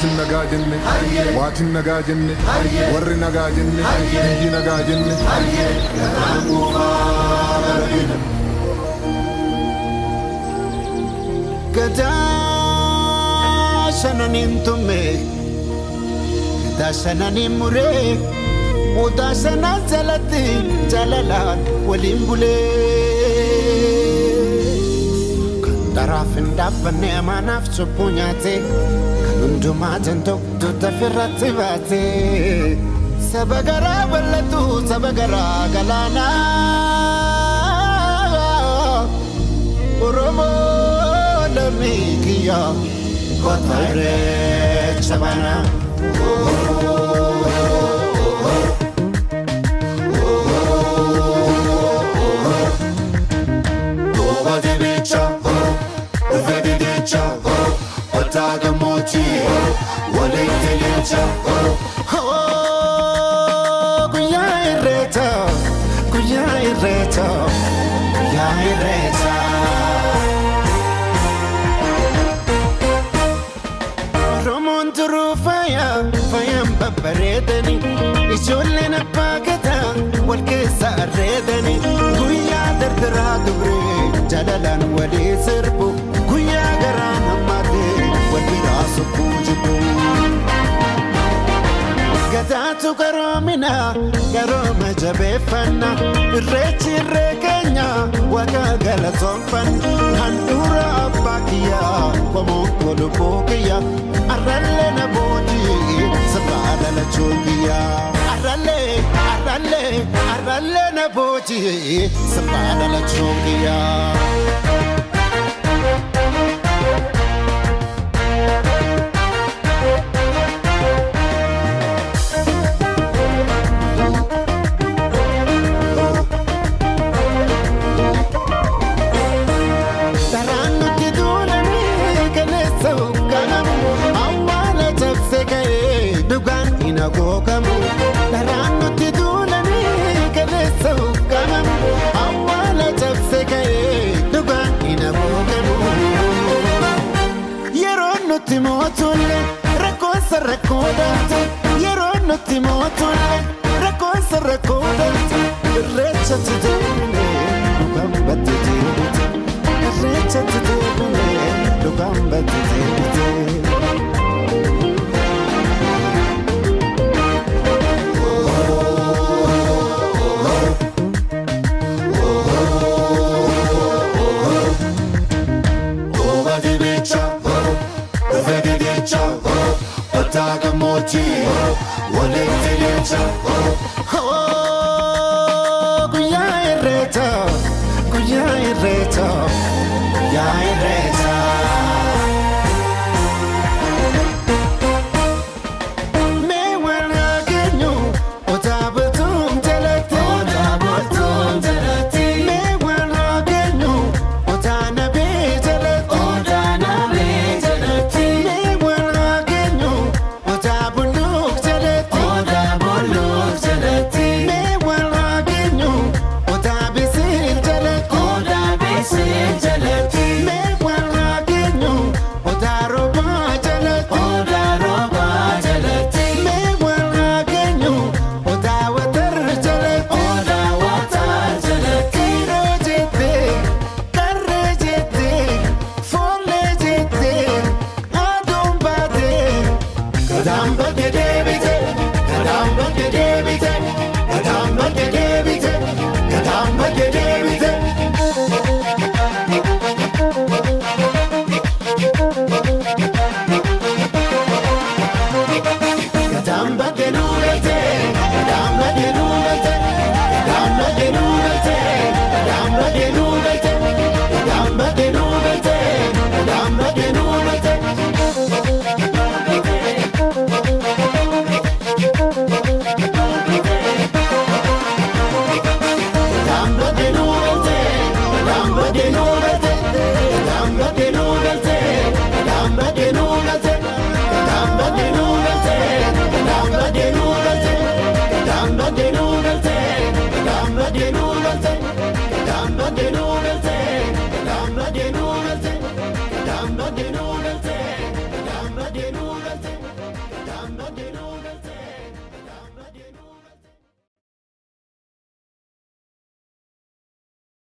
Maatiin nagaa jenne, waatiin nagaa jenne, warri nagaa jenne, biyyi nagaa jenne. Gadaan quufaa bara. Gadaa shananiin tumme, gadaa shananiin muree, odaa shanan jalatti jaalalaan waliin bulee. Kan daraaf hin dhaabbanne amaanaaf cubbuu nyaate, kan hundumaa danda'u dugda ofirratti baate. Saba garaa bal'atu, saba garaa galaanaa. Oromoo lammii kiyya kota irreecha banaa. Goba dibicha, dhufe didicha, odaa gammoojjii, walitti leenca. Guyyaa irreechaa, guyyaa irreechaa, guyyaa irreechaa. Oromoon turuu faaya, faayaan babbareedani. Ijoolleen abbaa gadaa wal keessa arreedani. Guyyaa dardaraa dubree jaalalaan walii sirbu. Guyyaa garaan hammaatee wal biraa sokkuu jibbu. Gadaatu garoomina, garooma jabeeffanna. Irreechi irree keenya waaqa galatoonfanna. Handhuura abbaa kiyyaa qomoon kolubbuu kiyya. Arrallee na boojii sabaa dhalachuu kiyya. Arrallee, arrallee, arrallee na boojii sabaa dhalachuu kiyya. Daraan nuti duulanii kaleessa hogganamu, awwaala cabsee ka'ee dhugaan hin hagoogamu. Daraan nuti duulanii kaleessa hogganamu, awwaala cabsee ka'ee dhugaan hin hagoogamu. Yeroo nuti mootulle rakkoonsa rakkoo dhaltu. Yeroo nuti mootulle rakkoonsa rakkoo dhaltu. Irreechatti deebinee dhugaan batte deebite. Irreechatti deebinee dhugaan batte deebite. Goba dibicha, dhufe didicha, odaa gammoojjii, walitti leenca. Guyyaa irreechaa, guyyaa irreechaa, guyyaa irreechaa. Mee wal haa geenyu odaa bultuun jalatti. Odaa bultuun jalatti. Mee wal haa geenyu odaa nabee jalatti. Odaa nabee jalatti. Mee wal haa geenyu odaa bulluuk jalatti. Odaa bulluuk jalatti. Mee wal haa geenyu odaa bisiil jalatti. Odaa bisiil jalatti. Mee wal haa geenyu odaa roobaa jalatti. Odaa roobaa jalatti. Mee wal haa geenyu odaa watar jalatti. Odaa watar jalatti. Qeerroo jettee, qarree jettee, foollee jettee, aduun baatee. Gadaan badde deebite, gadaan badde deebite, gadaan badde deebite, gadaan badde deebite. Gadaan badde nuu galte, gadaan badde nuu galte, gadaan badde nuu galte, gadaan badde nuu galte, gadaan badde nuu galte, gadaan badde nuu galte. Gadaan badde nuu galte, gadaan badde nuu galte, gadaan badde nuu